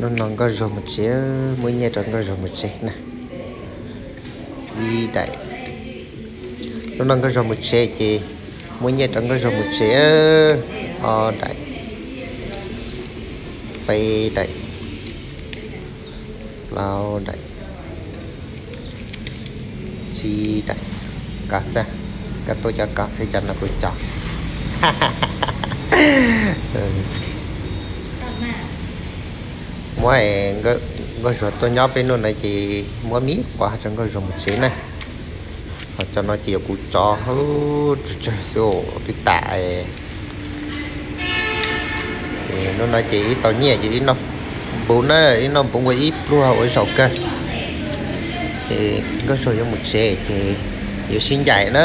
Hnub no Nkauj Zuag mus tsev, muab nyiaj rau Nkauj Zuag mus tsev na. Ib daim. Hnub no Nkauj Zuag mus tsev ces muab nyiaj rau Nkauj Zuag mus tsev. Ob daim, peb daim, plaub daim, tsib daim. Koj xwb, koj tuaj cov koj xwb, cov no kuv cov. Muab Nkauj Zuag tuaj nyob peb hnub no ces muab me quav rau Nkauj Zuag mus tsev na. Ho cov no ces yog kuv cov, tsawg tsawg xwb twb tas. Ces hnub no ces ib tau nyiaj ces ib noj npuv na, ib noj npuv ua ib pluag ua zaum kawg. Ces Nkauj Zuag yuav mus tsev ces yuav sib ncaim na.